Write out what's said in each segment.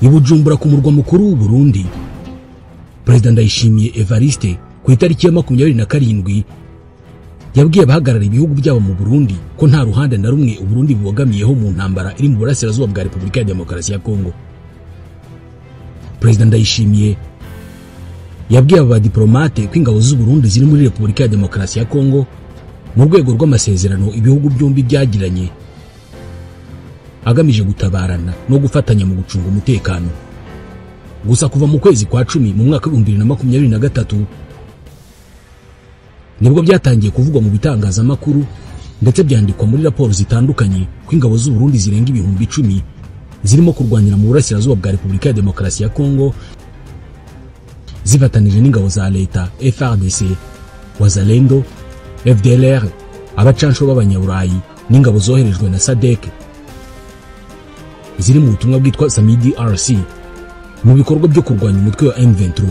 I Bujumbura ku murwa mukuru w'u Burundi, Perezida Ndayishimiye Evariste ku itariki ya 27 yabwiye abahagarariye ibihugu byabo mu Burundi ko nta ruhande na rumwe u Burundi bubogamiyeho mu ntambara iri mu burasirazuba bwa Repubulika ya Demokarasi ya Kongo. Perezida Ndayishimiye yabwiye aba diplomate ko ingabo z'u Burundi ziri muri Repubulika ya Demokarasi ya Kongo mu rwego rw'amasezerano ibihugu byombi byagiranye agamije gutabarana no gufatanya mu gucunga umutekano. Gusa kuva mu kwezi kwa 10 mu mwaka wa 2023 nibwo byatangiye kuvugwa mu bitangazamakuru ndetse byandikwa muri raporo zitandukanye ko ingabo z'u Burundi zirenga 10,000 zirimo kurwanira mu burasirazuba bwa Repubulika ya Demokarasi ya Kongo zifatanije n'ingabo za leta FARDC, Wazalendo, FDLR, abacansho b'abanyaburayi n'ingabo zoherejwe na SADC ziri mu butumwa bwitwa SAMIDRC mu bikorwa byo kurwanya umutwe wa M23.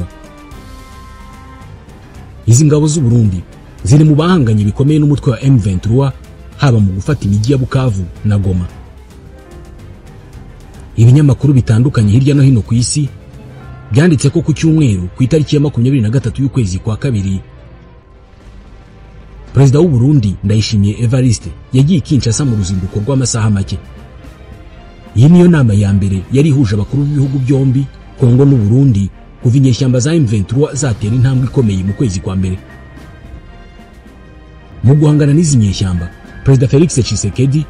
Izi ngabo z'u Burundi ziri mu bahanganye bikomeye n'umutwe wa M23 haba mu gufata imijyi ya Bukavu na Goma. Ibinyamakuru bitandukanye hirya no hino ku isi byanditse ko ku cyumweru ku itariki ya 23 y'ukwezi kwa kabiri Perezida w'u Burundi Ndayishimiye Evariste yagiye Kinshasa mu ruzinduko rw'amasaha make. Iyi niyo nama ya mbere yari ihuje abakuru b'ibihugu byombi Kongo n'u Burundi kuva inyeshyamba za M23 zatera intambwe ikomeye mu kwezi kwa mbere. Mu guhangana n'izi nyeshyamba, Perezida Felix Tshisekedi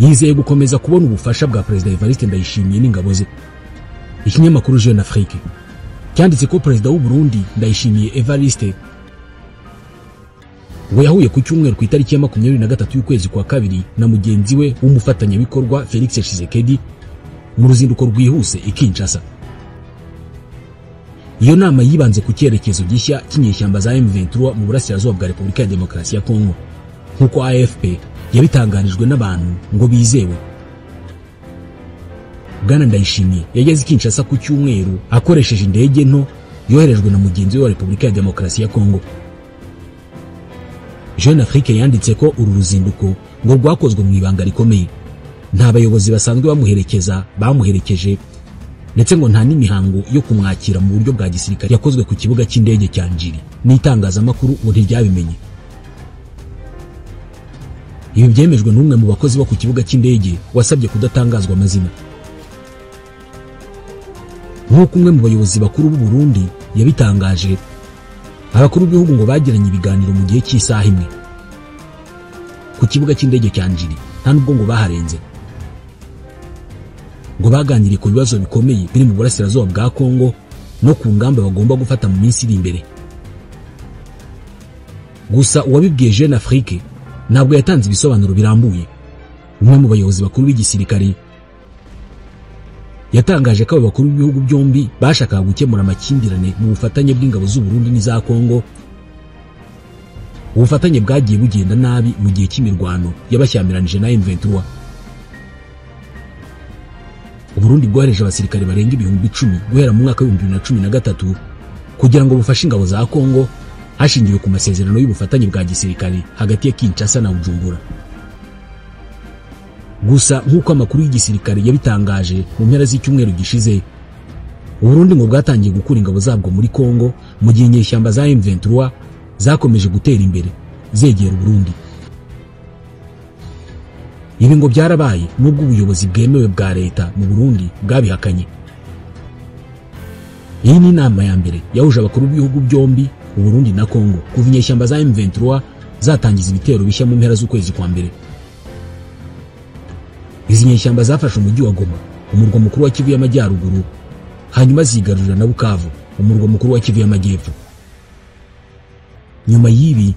yizeye gukomeza kubona ubufasha bwa Perezida Evariste Ndayishimiye n'ingabo ze. Ikinyamakuru Jeune Afrique cyanditse ko Perezida w'u Burundi Ndayishimiye Evariste ngo yahuye ku cyumweru ku itariki ya 23 y'ukwezi kwa kabiri na mugenzi we w'umufatanyabikorwa Felix Tshisekedi mu ruzinduko rwihuse i Kinshasa. Iyo nama yibanze ku cyerekezo gishya cy'inyeshyamba za M23 mu burasirazuba bwa Repubulika ya Demokarasi ya Kongo, nk'uko AFP yabitangarijwe n'abantu ngo bizewe. Bwana Ndayishimiye yageze i Kinshasa ku cyumweru akoresheje indege nto yoherejwe na mugenzi we wa Repubulika ya Demokarasi ya Kongo. Jeune Afrique yanditse ko uru ruzinduko ngo rwakozwe mu ibanga rikomeye, nta bayobozi basanzwe bamuherekeza bamuherekeje, ndetse ngo nta n'imihango yo kumwakira mu buryo bwa gisirikare yakozwe ku kibuga cy'indege cya Njiri n'itangazamakuru ngo ntiryabimenye. Ibi byemejwe n'umwe mu bakozi bo ku kibuga cy'indege wasabye kudatangazwa amazina. Nk'uko umwe mu bayobozi bakuru b'u Burundi yabitangaje, abakuru b'ibihugu ngo bagiranye ibiganiro mu gihe cy'isaha imwe ku kibuga cy'indege cya Njiri, nta nubwo ngo baharenze. Ngo baganiriye ku bibazo bikomeye biri mu burasirazuba bwa Kongo no ku ngamba bagomba gufata mu minsi iri imbere. Gusa uwabibwiye Jeune Afrique ntabwo yatanze ibisobanuro birambuye. Umwe mu bayobozi bakuru b'igisirikare yatangaje ko abakuru b'ibihugu byombi bashakaga gukemura amakimbirane mu bufatanye bw'ingabo z'u Burundi n'iza Kongo, ubufatanye bwagiye bugenda nabi mu gihe cy'imirwano yabashyamiranyije na M23. U Burundi bwohereje abasirikare barenga 10,000 guhera mu mwaka wa 2013 kugira ngo bufashe ingabo za Kongo hashingiwe ku masezerano y'ubufatanye bwa gisirikare hagati ya Kinshasa na Bujumbura. Gusa nk'uko amakuru y'igisirikare yabitangaje mu mpera z'icyumweru gishize, u Burundi ngo bwatangiye gukura ingabo zabwo muri Kongo mu gihe inyeshyamba za M23 zakomeje gutera imbere zegera u Burundi. Ibi ngo byarabaye nubwo ubuyobozi bwemewe bwa leta mu Burundi bwabihakanye. Iyi ni inama ya mbere yahuje abakuru b'ibihugu byombi u Burundi na Kongo kuva inyeshyamba za M23 zatangiza ibitero bishya mu mpera z'ukwezi kwa mbere. Izi nyeshyamba zafashe umujyi wa Goma, umurwa mukuru wa Kivu y'Amajyaruguru, hanyuma zigarurira na Bukavu, umurwa mukuru wa Kivu y'Amajyepfo. Nyuma y'ibi,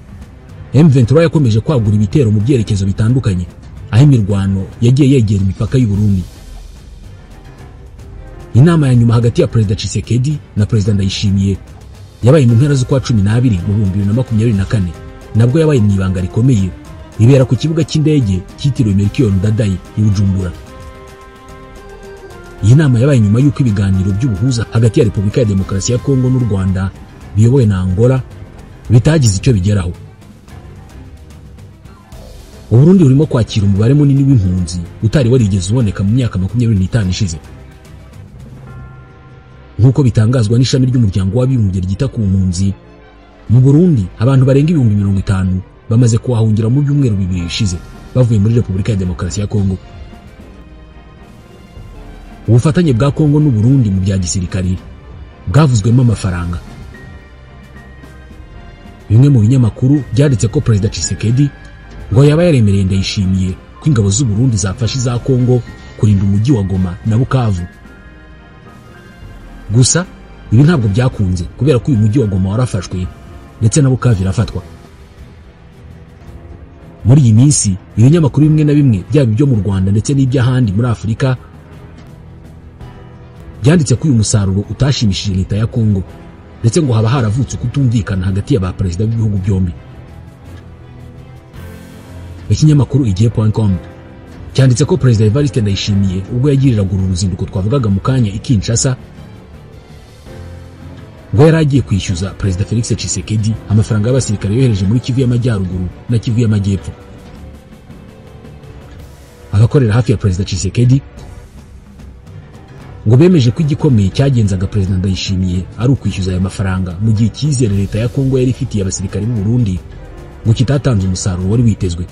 M23 yakomeje kwagura ibitero mu byerekezo bitandukanye, aho imirwano yagiye yegera imipaka y'u Burundi. Inama ya nyuma hagati ya Perezida Tshisekedi na Perezida Ndayishimiye yabaye mu mpera z'ukwa 12 mu 2024, nabwo yabaye mu ibanga rikomeye, ibera ku kibuga cy'indege cyitiriwe Melchior Ndadaye i Bujumbura. Iyi nama yabaye nyuma y'uko ibiganiro by'ubuhuza hagati ya Repubulika ya Demokarasi ya Kongo n'u Rwanda biyobowe na Angola bitagize icyo bigeraho. U Burundi burimo kwakira umubare munini w'impunzi utari warigeze uboneka mu myaka 25 ishize. Nk'uko bitangazwa n'ishami ry'umuryango w'abibumbye ryita ku mpunzi mu Burundi, abantu barenga 50,000 bamaze kuhahungira mu byumweru bibiri bishize bavuye muri Repubulika ya Demokarasi ya Kongo. Ubufatanye bwa Kongo n'u Burundi mu bya gisirikari bwavuzwemo amafaranga. Bimwe mu binyamakuru byanditse ko Perezida Tshisekedi ngo yaba yaremereye Ndayishimiye ko ingabo z'u Burundi zafashe za Kongo kurinda umujyi wa Goma na Bukavu. Gusa ibi ntabwo byakunze kubera ko uyu mujyi wa Goma warafashwe ndetse na Bukavu irafatwa. Muri iyi minsi ibinyamakuru bimwe na bimwe byaba ibyo mu Rwanda ndetse n'iby'ahandi muri Afurika byanditse ko uyu musaruro utashimishije leta ya Kongo, ndetse ngo haba haravutse kutumvikana hagati ya ba perezida b'ibihugu byombi. Ikinyamakuru igihe.com cyanditse ko Perezida Evariste Ndayishimiye ubwo yagiriraga uru ruzinduko twavugaga mu kanya i Kinshasa, ngo yari agiye kwishyuza Perezida Felix Tshisekedi amafaranga y'abasirikare yohereje muri Kivu y'Amajyaruguru na Kivu y'Amajyepfo. Abakorera hafi ya Perezida Tshisekedi ngo bemeje ko igikomeye cyagenzaga Perezida Ndayishimiye ari ukwishyuza aya mafaranga, mu gihe icyizere leta ya Kongo yari ifitiye abasirikare b'u Burundi ngo kitatanze umusaruro wari witezwe.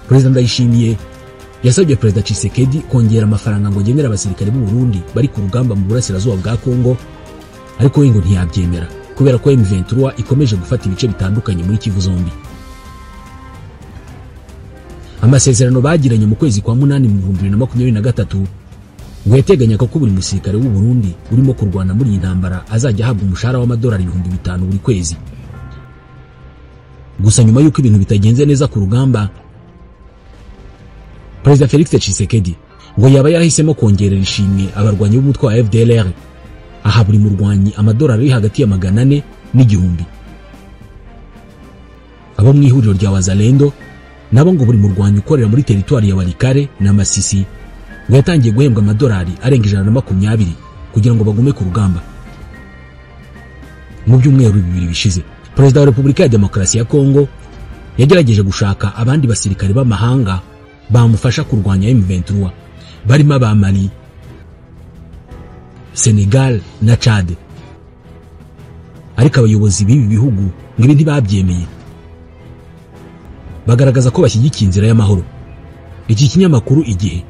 Perezida Ndayishimiye yasabye Perezida Tshisekedi kongera amafaranga ngo agenere abasirikare b'u Burundi bari ku rugamba mu burasirazuba bwa Kongo, ariko we ngo ntiyabyemera kubera ko M23 ikomeje gufata ibice bitandukanye muri Kivu zombi. Amasezerano bagiranye mu kwezi kwa 8 mu 2023 ngo yateganyaga ko buri musirikare w'u Burundi urimo kurwana muri iyi ntambara azajya ahabwa umushahara w'amadolari 5000 buri kwezi. Gusa nyuma y'uko ibintu bitagenze neza ku rugamba, Perezida Felix Tshisekedi ngo yaba yarahisemo kongerera ishimwe abarwanyi b'umutwe wa FDLR, aha buri murwanyi amadolari ari hagati ya 400 n'igihumbi. Abo mu ihuriro rya Wazalendo nabo ngo buri murwanyi ukorera muri teritwari ya Walikare na Masisi ngo yatangiye guhembwa amadolari arenga 120 kugira ngo bagume ku rugamba. Mu byumweru bibiri bishize, Perezida wa Repubulika ya Demokarasi ya Kongo yagerageje gushaka abandi basirikare b'amahanga bamufasha kurwanya M23, barimo aba Mali, Senegal na Chad. Ariko abayobozi b'ibi bihugu ngo ibi ntibabyemeye, bagaragaza ko bashyigikiye inzira y'amahoro. Iki kinyamakuru Igihe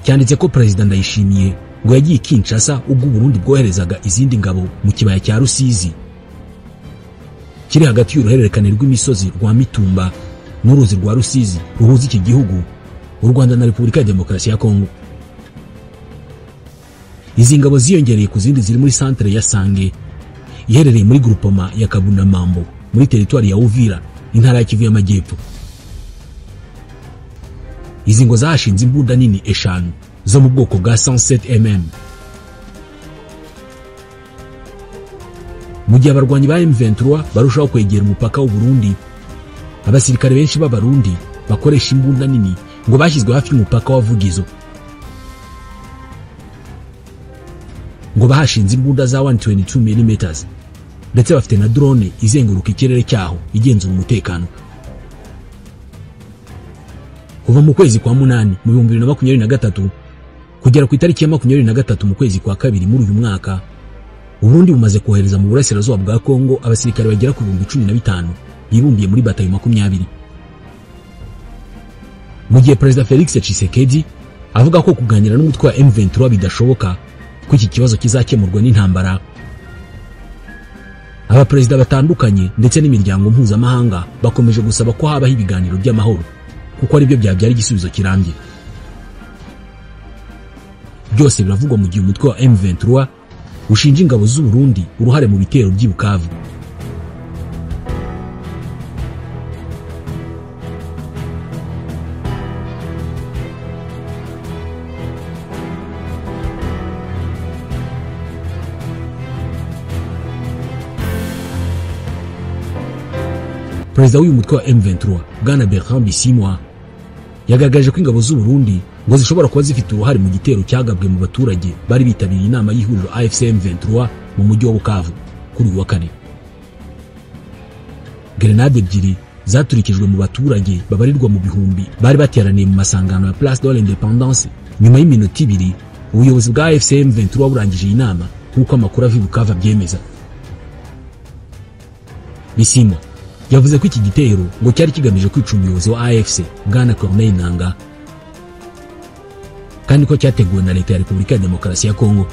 cyanditse ko Perezida Ndayishimiye ngo yagiye Kinshasa ubwo Burundi bwoherezaga izindi ngabo mu kibaya cya Rusizi kiri hagati y'uruhererekane rw'imisozi rwa Mitumba n'uruzi rwa Rusizi ruhuza iki gihugu, u Rwanda na Repubulika ya Demokarasi ya Kongo. Izi ngabo ziyongereye ku zindi ziri muri centre ya Sange iherereye muri groupement ya Kabunamambo muri teritwari ya Uvira, intara ya Kivu y'Amajyepfo. Izi ngo zashinze imbunda nini 5 zo mu bwoko bwa 107 mm. Mu gihe abarwanyi ba M23 barushaho kwegera umupaka w'u Burundi, abasirikare benshi b'Abarundi bakoresha imbunda nini ngo bashyizwe hafi y'umupaka wa Vugizo, ngo bahashinze imbunda za 122 mm ndetse bafite na drone izenguruka ikirere cyaho igenzura umutekano. Kuva mu kwezi kwa 8 mu 2023 kugera ku itariki ya 23 mu kwezi kwa 2 muri uyu mwaka, Burundi bumaze kohereza mu burasirazuba bwa Kongo abasirikare bagera ku 15,000 bibumbiye muri batayo 20. Mu gihe Perezida Felix Tshisekedi avuga ko kuganira n'umutwe wa M23 bidashoboka, ko iki kibazo kizakemurwa n'intambara, abaperezida batandukanye ndetse n'imiryango mpuzamahanga bakomeje gusaba ko habaho ibiganiro by'amahoro kuko ari byo byabyara igisubizo kirambye. Byose biravugwa mu gihe umutwe wa M23 ushinja ingabo z'u Burundi uruhare mu bitero by'i Bukavu. Perezida w'uyu mutwe wa M23 Bwana Bertrand Bisimwa yagaragaje ko ingabo z'u Burundi ngo zishobora kuba zifite uruhare mu gitero cyagabwe mu baturage bari bitabiriye inama y'ihuriro AFC M23 mu mujyi wa Bukavu kuri uyu wa kane. Grenade ebyiri zaturikijwe mu baturage babarirwa mu bihumbi bari bateraniye mu masangano ya Place de l'Independance Nyuma y'iminota 2 ubuyobozi bwa AFC M23 burangije iyi nama nk'uko amakuru ava i Bukavu abyemeza. Bisimwa yavuze ko iki gitero ngo cyari kigamije kwica umuyobozi wa AFC Bwana Corneille Nangaa, kandi ko cyateguwe na leta ya Repubulika ya Demokarasi ya Kongo.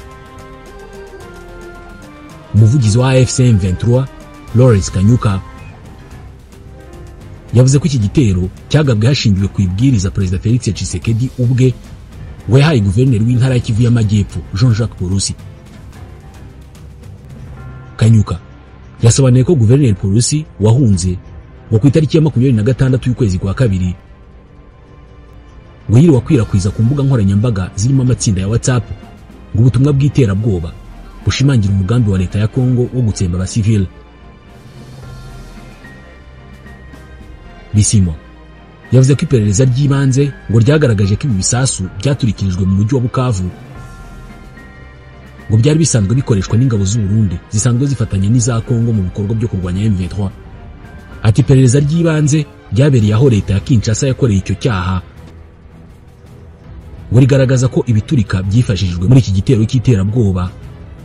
Umuvugizi wa AFC M23 Lawrence Kanyuka yavuze ko iki gitero cyagabwe hashingiwe ku ibwiriza Perezida Felix Tshisekedi ubwe ngo yahaye guverineri w'intara ya Kivu y'Amajyepfo Jean-Jacques Purusi. Kanyuka yasobanuye ko guverineri Purusi wahunze ngo ku itariki ya 26 y'ukwezi kwa kabiri ngo yiriwe akwirakwiza ku mbuga nkoranyambaga zirimo amatsinda ya WhatsApp ngo ubutumwa bw'iterabwoba bushimangira umugambi wa leta ya Kongo wo gutsemba abasivile. Bisimwa yavuze ko iperereza ry'ibanze ngo ryagaragaje ko ibi bisasu byaturikirijwe mu mujyi wa Bukavu ngo byari bisanzwe bikoreshwa n'ingabo z'u Burundi zisanzwe zifatanya n'iza Kongo mu bikorwa byo kurwanya M23. Ati iperereza ry'ibanze ryabereye aho leta ya Kinshasa yakoreye icyo cyaha ngo rigaragaza ko ibiturika byifashishijwe muri iki gitero cy'iterabwoba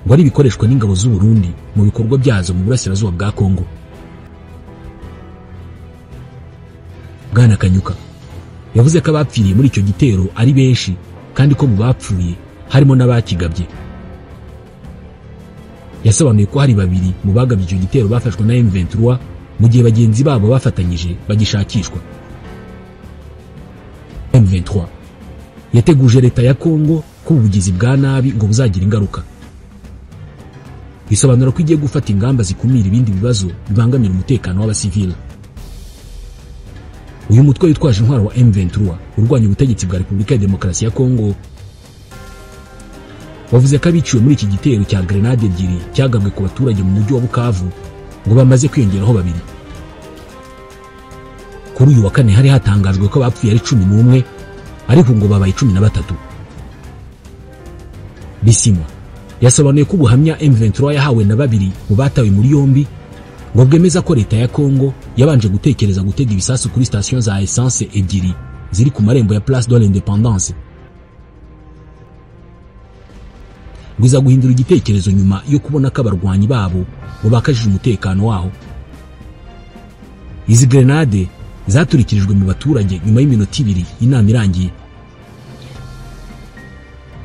ngo ari bikoreshwa n'ingabo z'u Burundi mu bikorwa byazo mu burasirazuba bwa Kongo. Bwana Kanyuka yavuze ko abapfiriye muri icyo gitero ari benshi kandi ko mu bapfuye harimo n'abakigabye. Yasobanuye ko hari babiri mu bagabye icyo gitero bafashwe na M23 mu gihe bagenzi babo bafatanyije bagishakishwa. M23 yateguje leta ya Kongo ko ubugizi bwa nabi ngo buzagira ingaruka. Isobanura ko igiye gufata ingamba zikumira ibindi bibazo bibangamira umutekano w'abasivile. Uyu mutwe witwaje intwaro wa M23 urwanya ubutegetsi bwa Repubulika ya Demokarasi ya Kongo wavuze ko abiciwe muri iki gitero cya grenade ebyiri cyagabwe ku baturage mu mujyi wa Bukavu ngo bamaze kwiyongeraho babiri. Kuri uyu wa kane hari hatangajwe ko abapfuye ari 11 ariko ngo babaye 13. Bisimwa yasobanuye ko ubuhamya M23 yahawe na babiri mu batawe muri yombi ngo bwemeza ko leta ya Kongo yabanje gutekereza gutega ibisasu kuri station za essence ebyiri ziri ku marembo ya Place de l'Indépendance, ngo guhindura igitekerezo nyuma yo kubona ko abarwanyi babo ngo bakajije umutekano waho. Izi grenade zaturikirijwe mu baturage nyuma y'iminota 2 inama irangiye.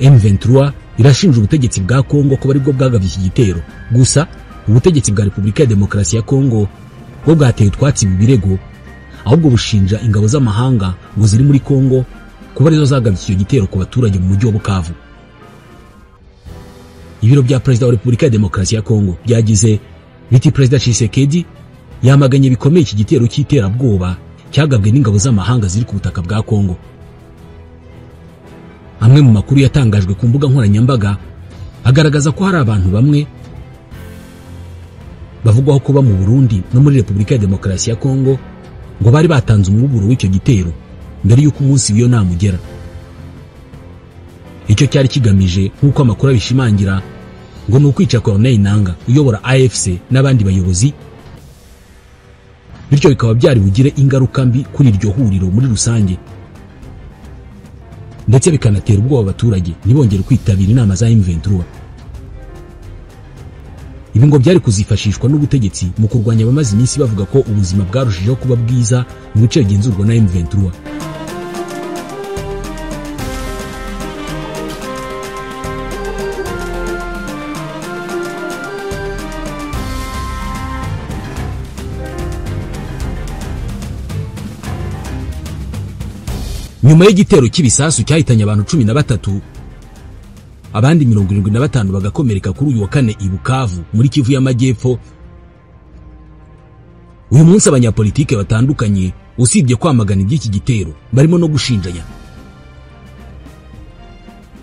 M23 irashinja ubutegetsi bwa Kongo ko bari bwo bwagabye iki gitero, gusa ubutegetsi bwa Repubulika ya Demokarasi ya Kongo bwo bwateye utwatsi ibi birego, ahubwo bushinja ingabo z'amahanga ngo ziri muri Kongo kuba arizo zagabye icyo gitero ku baturage mu mujyi wa Bukavu. Ibiro bya Perezida wa Repubulika ya Demokarasi ya Kongo byagize biti Perezida Tshisekedi yamaganye bikomeye iki gitero cy'iterabwoba cyagabwe n'ingabo z'amahanga ziri ku butaka bwa Kongo. Amwe mu makuru yatangajwe ku mbuga nkoranyambaga agaragaza ko hari abantu bamwe bavugwaho kuba mu Burundi no muri Repubulika ya Demokarasi ya Kongo ngo bari batanze umuburo w'icyo gitero mbere y'uko umunsi w'iyo nama ugera. Icyo cyari kigamije nk'uko amakuru abishimangira ngo ni ukwica Corneille Nangaa uyobora AFC n'abandi bayobozi, bityo bikaba byari bugire ingaruka mbi kuri iryo huriro muri rusange, ndetse bikanatera ubwoba abaturage ntibongere kwitabira inama za M23. Ibi ngo byari kuzifashishwa n'ubutegetsi mu kurwanya abamaze iminsi bavuga ko ubuzima bwarushijeho kuba bwiza mu bice bigenzurwa na M23. Nyuma y'igitero cy'ibisasu cyahitanye abantu 13 abandi 75 bagakomereka kuri uyu wa kane i Bukavu muri Kivu y'Amajyepfo, uyu munsi abanyapolitike batandukanye usibye kwamagana iby'iki gitero barimo no gushinjanya.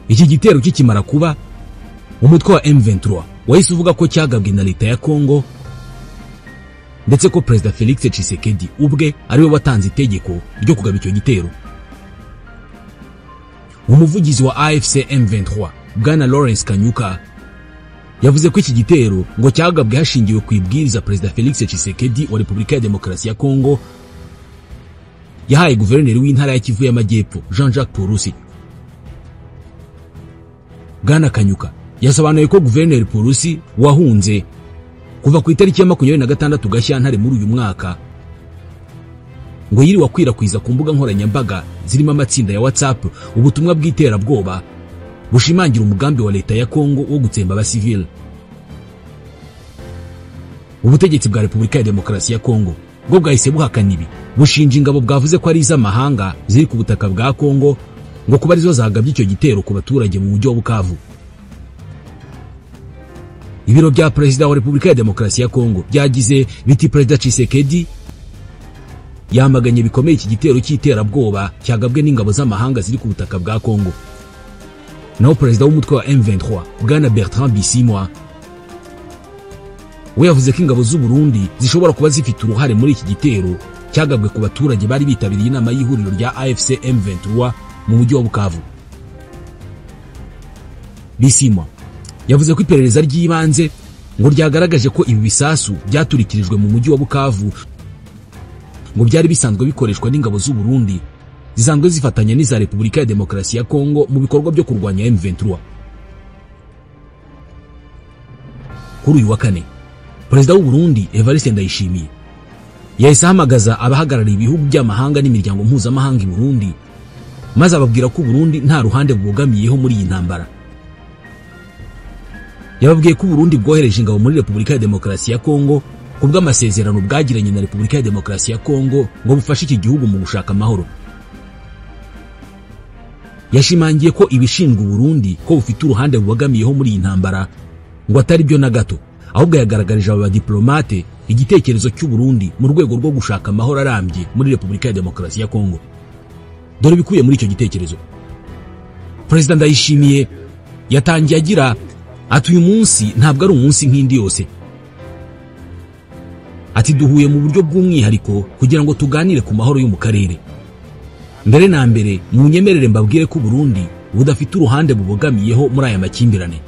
Iki gitero kikimara kuba, umutwe wa M23 wahise uvuga ko cyagabwe na leta ya Kongo, ndetse ko Perezida Felix Tshisekedi ubwe ariwe watanze itegeko ryo kugaba icyo gitero. Umuvugizi wa AFC M23 Bwana Lawrence Kanyuka yavuze ko iki gitero ngo cyagabwe hashingiwe ku ibwiriza Perezida Felix Tshisekedi wa Repubulika ya Demokarasi ya Kongo yahaye guverineri w'intara ya Kivu y'Amajyepfo Jean-Jacques Purusi. Bwana Kanyuka yasobanuye ko Guverineri Purusi wahunze kuva ku itariki ya 26 Gashyantare muri uyu mwaka ngo yiriwe akwirakwiza ku mbuga nkoranyambaga zirimo amatsinda ya WhatsApp ubutumwa bw'iterabwoba bushimangira umugambi wa leta ya Kongo wo gutsemba abasivile. Ubutegetsi bwa Repubulika ya Demokarasi ya Kongo bwo bwahise buhakana ibi, bushinja ingabo bwavuze ko ari iz'amahanga ziri ku butaka bwa Kongo ngo kuba arizo zagabye icyo gitero ku baturage mu mujyi wa Bukavu. Ibiro bya Perezida wa Repubulika ya Demokarasi ya Kongo byagize biti Perezida Tshisekedi yamaganye bikomeye iki gitero cy'iterabwoba cyagabwe n'ingabo z'amahanga ziri ku butaka bwa Kongo. Naho Perezida w'umutwe wa M23 Bwana Bertrand Bisimwa we yavuze ko ingabo z'u Burundi zishobora kuba zifite uruhare muri iki gitero cyagabwe ku baturage bari bitabiriye inama y'ihuriro rya AFC M23 mu mujyi wa Bukavu. Bisimwa yavuze ko iperereza ry'ibanze ngo ryagaragaje ko ibi bisasu byaturikirijwe mu mujyi wa Bukavu ngo byari bisanzwe bikoreshwa n'ingabo z'u Burundi zisanzwe zifatanya n'iza Repubulika ya Demokarasi ya Kongo mu bikorwa byo kurwanya M23. Kuri uyu wa kane, Perezida w'u Burundi Evariste Ndayishimiye yahise ahamagaza abahagarariye ibihugu by'amahanga n'imiryango mpuzamahanga i Burundi, maze ababwira ko Burundi nta ruhande bubogamiyeho muri iyi ntambara. Yababwiye ko Burundi bwohereje ingabo muri Repubulika ya Demokarasi ya Kongo kubw'amasezerano bwagiranye na Repubulika ya Demokarasi ya Kongo ngo bufashe iki gihugu mu gushaka amahoro. Yashimangiye ko ibishinzwe Burundi ko bufite uruhande bubogamiyeho muri iyi ntambara ngo atari byo na gato, ahubwo yagaragarije aba badiplomate igitekerezo cy'u Burundi mu rwego rwo gushaka amahoro arambye muri Repubulika ya Demokarasi ya Kongo. Dore bikuye muri icyo gitekerezo. Perezida Ndayishimiye yatangiye agira ati uyu munsi ntabwo ari umunsi nk'indi yose. Ati duhuye mu buryo bw'umwihariko kugira ngo tuganire ku mahoro yo mu karere. Mbere na mbere munyemerere mbabwire ko Burundi budafite uruhande bubogamiyeho muri aya makimbirane.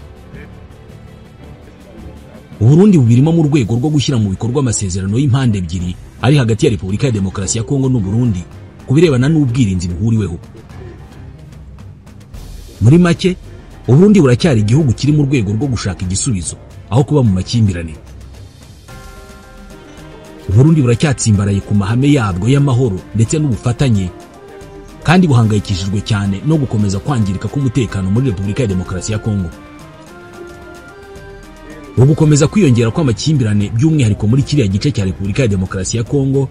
Uburundi bubirimo mu rwego rwo gushyira mu bikorwa amasezerano y'impande ebyiri ari hagati ya Repubulika ya Demokarasi ya Kongo n'u Burundi kubirebana n'ubwirinzi buhuriweho. Muri make, Uburundi buracyari igihugu kiri mu rwego rwo gushaka igisubizo aho kuba mu makimbirane. Uburundi buracyatsimbaraye ku mahame yabwo y'amahoro ndetse n'ubufatanye, kandi buhangayikishijwe cyane no gukomeza kwangirika k'umutekano muri Repubulika ya Demokarasi ya Kongo. Ugukomeza kwiyongera kw'amakimbirane by'umwihariko muri kiriya gice cya Repubulika ya Demokarasi ya Kongo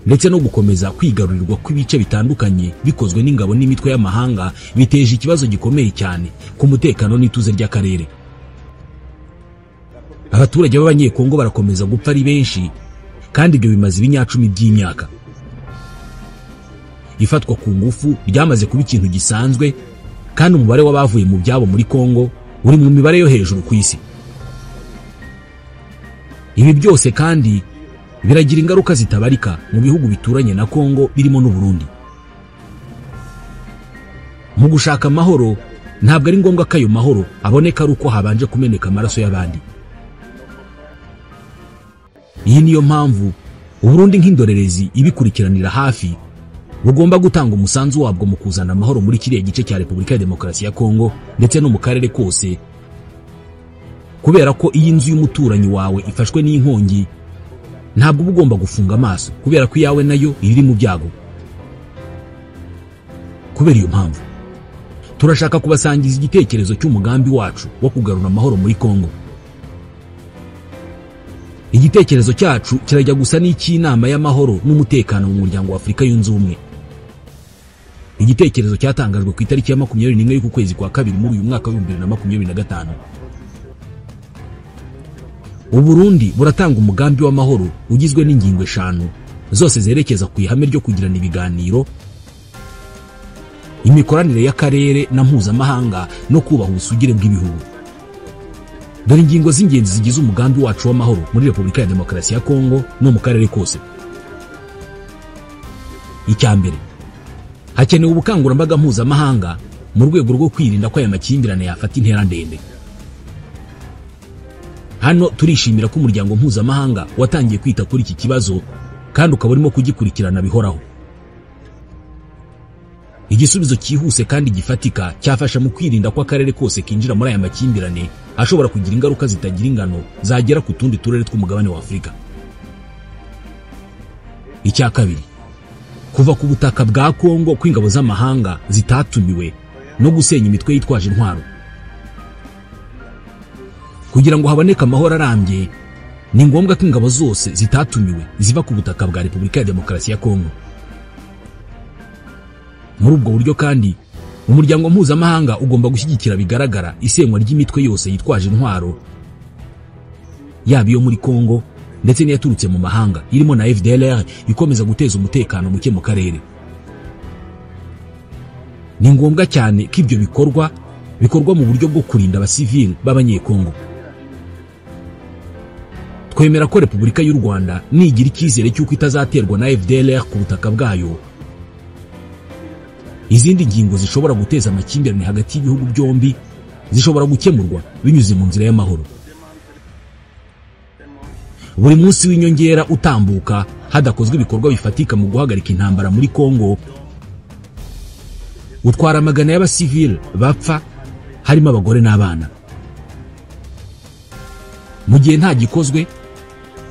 ndetse no gukomeza kwigarurirwa kw'ibice bitandukanye bikozwe n'ingabo n'imitwe y'amahanga biteje ikibazo gikomeye cyane ku mutekano n'ituze ry'akarere. Abaturage b'Abanyekongo barakomeza gupfa ari benshi, kandi ibyo bimaze ibinyacumi by'imyaka. Ifatwa ku ngufu ryamaze kuba ikintu gisanzwe, kandi umubare w'abavuye mu byabo muri Kongo uri mu mibare yo hejuru ku isi. Ibi byose kandi biragira ingaruka zitabarika mu bihugu bituranye na Kongo birimo n'u Burundi. Mu gushaka amahoro ntabwo ari ngombwa ko ayo mahoro aboneka ari uko habanje kumeneka amaraso y'abandi. Iyi niyo mpamvu Uburundi nk'indorerezi ibikurikiranira hafi bugomba gutanga umusanzu wabwo mu kuzana amahoro muri kiriya gice cya Repubulika ya Demokarasi ya Kongo ndetse no mu karere kose, kubera ko iyi nzu y'umuturanyi wawe ifashwe n'inkongi ntabwo uba ugomba gufunga amaso kubera ko iyawe nayo iri mu byago. Kubera iyo mpamvu turashaka kubasangiza igitekerezo cy'umugambi wacu wo kugarura amahoro muri Kongo. Igitekerezo cyacu kirajya gusa n'icy'inama y'amahoro n'umutekano mu muryango wa Afurika yunze ubumwe. Igitekerezo cyatangajwe ku itariki ya 21 y'ukwezi kwa kabiri muri uyu mwaka wa 2025. Uburundi buratanga umugambi w'amahoro ugizwe n'ingingo 5 zose zerekeza ku ihame ryo kugirana ibiganiro, imikoranire y'akarere na mpuzamahanga no kubaha ubusugire bw'ibihugu. Dore ingingo z'ingenzi zigize umugambi wacu w'amahoro muri Repubulika ya Demokarasi ya Kongo no mu karere kose. Icya mbere, hakenewe ubukangurambaga mpuzamahanga mu rwego rwo kwirinda ko aya makimbirane yafata intera ndende. Hano turishimira ko umuryango mpuzamahanga watangiye kwita kuri iki kibazo kandi ukaba urimo kugikurikirana bihoraho. Igisubizo cyihuse kandi gifatika cyafasha mu kwirinda ko akarere kose kinjira muri aya makimbirane ashobora kugira ingaruka zitagira ingano zagera ku tundi turere tw'umugabane wa Afurika. Icya kabiri, kuva ku butaka bwa Kongo kw'ingabo z'amahanga zitatumiwe no gusenya imitwe yitwaje intwaro. Kugira ngo haboneke amahoro arambye, ni ngombwa ko ingabo zose zitatumiwe ziva ku butaka bwa Repubulika ya Demokarasi ya Kongo. Muri ubwo buryo kandi, umuryango mpuzamahanga ugomba gushyigikira bigaragara isenywa ry'imitwe yose yitwaje intwaro, yaba iyo muri Kongo ndetse n'iyaturutse mu mahanga, irimo na FDLR ikomeza guteza umutekano muke mu karere. Ni ngombwa cyane ko ibyo bikorwa bikorwa mu buryo bwo kurinda abasivili b'Abanyekongo. Twemera ko Repubulika y'u Rwanda nigira icyizere cy'uko itazaterwa na FDLR ku butaka bwayo, izindi ngingo zishobora guteza amakimbirane hagati y'ibihugu byombi zishobora gukemurwa binyuze mu nzira y'amahoro. Buri munsi w'inyongera utambuka hadakozwe ibikorwa bifatika mu guhagarika intambara muri Kongo utwara amagana y'abasivili bapfa, harimo abagore n'abana. Mu gihe nta gikozwe,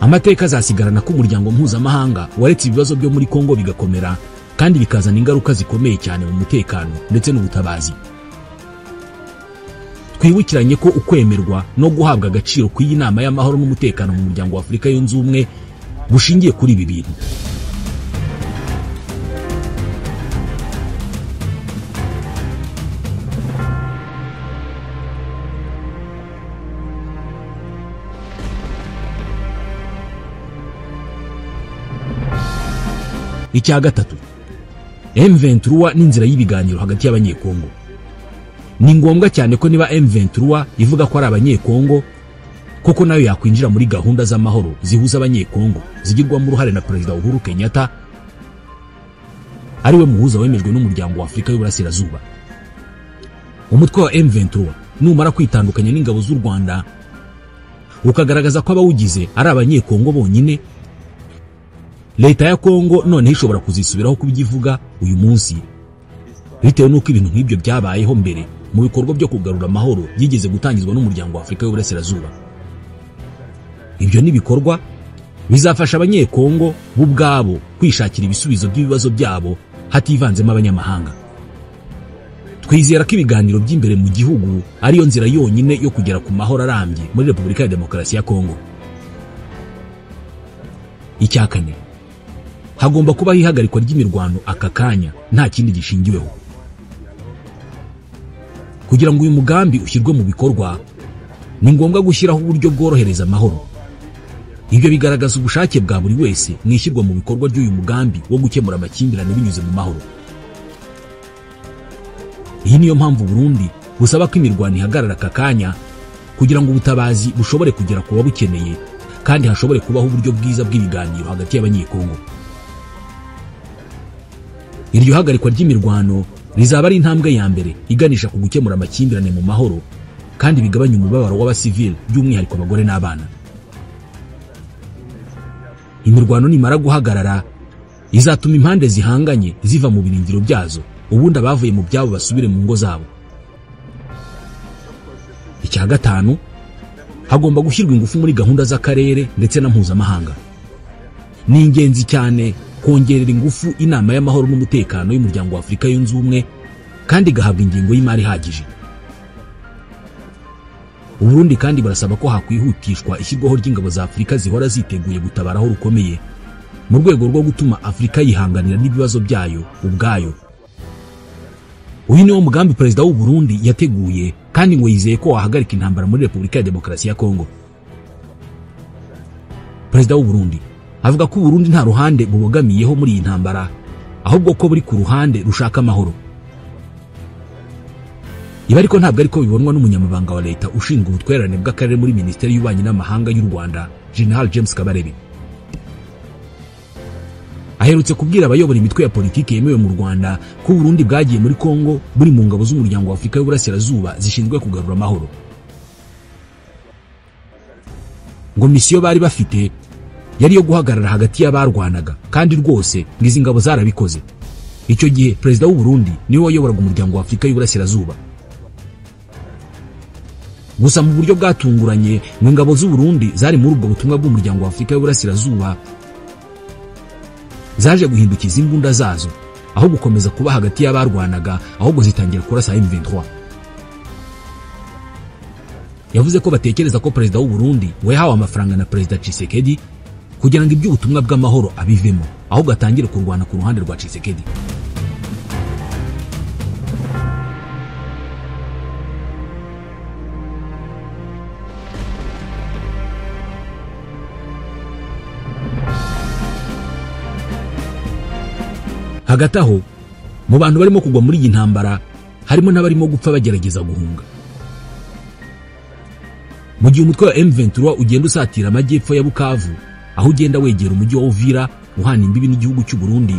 amateka azasigarana ko umuryango mpuzamahanga waretse ibibazo byo muri Kongo bigakomera kandi bikazana ingaruka zikomeye cyane mu mutekano ndetse n'ubutabazi. Twibukiranye ko ukwemerwa no guhabwa agaciro kw'iyi nama y'amahoro n'umutekano mu muryango wa Afurika yunze ubumwe bushingiye kuri ibi bintu. Icya gatatu, M23 n'inzira y'ibiganiro hagati y'Abanyekongo. Ni ngombwa cyane ko niba M23 ivuga ko ari Abanyekongo, koko nayo yakwinjira muri gahunda z'amahoro zihuza Abanyekongo zigirwamo uruhare na Perezida Uhuru Kenyatta, ariwe muhuza wemejwe n'umuryango wa Afurika y'Uburasirazuba. Umutwe wa M23 numara kwitandukanya n'ingabo z'u Rwanda ukagaragaza ko abawugize ari Abanyekongo bonyine, Leta ya Kongo noneho ishobora kuzisubiraho kubyivuga uyu munsi, bitewe n'uko ibintu nk'ibyo byabayeho mbere mu bikorwa byo kugarura amahoro byigeze gutangizwa n'umuryango wa Afurika y'Uburasirazuba. Ibyo ni bikorwa bizafasha Abanyekongo bo ubwabo kwishakira ibisubizo by'ibibazo byabo hativanzemo abanyamahanga. Twizera ko ibiganiro by'imbere mu gihugu ariyo nzira yonyine yo kugera ku mahoro arambye muri Repubulika ya Demokarasi ya Kongo. Icya kane, hagomba kubaho ihagarikwa ry'imirwano aka kanya nta kindi gishingiweho. Kugira ngo uyu mugambi ushyirwe mu bikorwa, ni ngombwa gushyiraho uburyo bworohereza amahoro. Ibyo bigaragaza ubushake bwa buri wese mu ishyirwa mu bikorwa ry'uyu mugambi wo gukemura amakimbirane binyuze mu mahoro. Iyi niyo mpamvu Burundi busaba ko imirwano ihagarara aka kanya kugira ngo ubutabazi bushobore kugera ku babukeneye kandi hashobore kubaho uburyo bwiza bw'ibiganiro hagati y'Abanyekongo. Iryo hagarikwa ry'imirwano rizaba ari intambwe ya mbere iganisha ku gukemura amakimbirane mu mahoro kandi bigabanya umubabaro w'abasivili, by'umwihariko abagore n'abana. Imirwano nimara guhagarara izatuma impande zihanganye ziva mu birindiro byazo, ubundi abavuye mu byabo basubire mu ngo zabo. Icya gatanu, hagomba gushyirwa ingufu muri gahunda z'akarere ndetse na mpuzamahanga. Ni ingenzi cyane kongerera ingufu inama y'amahoro n'umutekano y'umuryango wa Afurika yunze ubumwe kandi igahabwa ingingo y'imari ihagije. Uburundi kandi barasaba ko hakwihutishwa ishyirwaho ry'ingabo za Afurika zihora ziteguye gutabara aho rukomeye mu rwego rwo gutuma Afurika yihanganira n'ibibazo byayo ubwayo. Uyu niwo mugambi Perezida w'u Burundi yateguye kandi ngo yizeye ko wahagarika intambara muri Repubulika ya Demokarasi ya Kongo. Perezida w'u Burundi avuga ko Burundi nta ruhande bubogamiyeho muri iyi ntambara, ahubwo ko buri ku ruhande rushaka amahoro. Ibi ariko ntabwo ariko bibonwa n'umunyamabanga wa leta ushinzwe ubutwererane bw'akarere muri Minisiteri y'Ububanyi n'Amahanga y'u Rwanda, General James Kabarebe. Aherutse kubwira abayobora imitwe ya politiki yemewe mu Rwanda ko Burundi bwagiye muri Kongo buri mu ngabo z'umuryango wa Afurika y'Uburasirazuba zishinzwe kugarura amahoro. Ngo misiyo bari bafite yari yo guhagarara hagati y'abarwanaga, kandi rwose ngo izi ngabo zarabikoze. Icyo gihe perezida w'u Burundi niwe wayoboraga umuryango wa Afurika y'Uburasirazuba. Gusa mu buryo bwatunguranye ngo ingabo z'u Burundi zari muri ubwo butumwa bw'umuryango wa Afurika y'Uburasirazuba zaje guhindukiza imbunda zazo, aho gukomeza kuba hagati y'abarwanaga ahubwo zitangira kurasa M23. Yavuze ko batekereza ko perezida w'u Burundi we yahawe amafaranga na perezida Tshisekedi kugira ngo iby'ubutumwa bw'amahoro abivemo, ahubwo atangire kurwana ku ruhande rwa Tshisekedi. Hagati aho mu bantu barimo kugwa muri iyi ntambara harimo n'abarimo gupfa bagerageza guhunga. Mu gihe umutwe wa M23 ugenda usatira amajyepfo ya Bukavu, aho ugenda wegera umujyi wa Uvira uhana imbibi n'igihugu cy'u Burundi,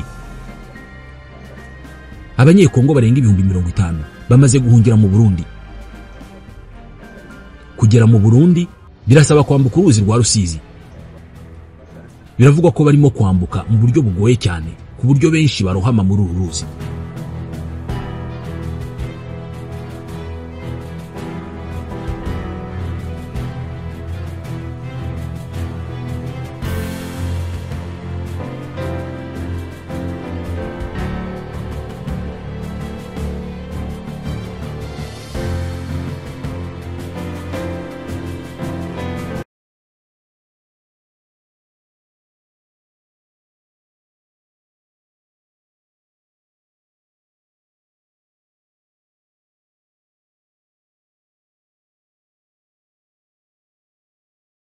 abanyekongo barenga 50,000 bamaze guhungira mu Burundi. Kugera mu Burundi birasaba kwambuka uruzi rwa Rusizi. Biravugwa ko barimo kwambuka mu buryo bugoye cyane, ku buryo benshi barohama muri uru ruzi.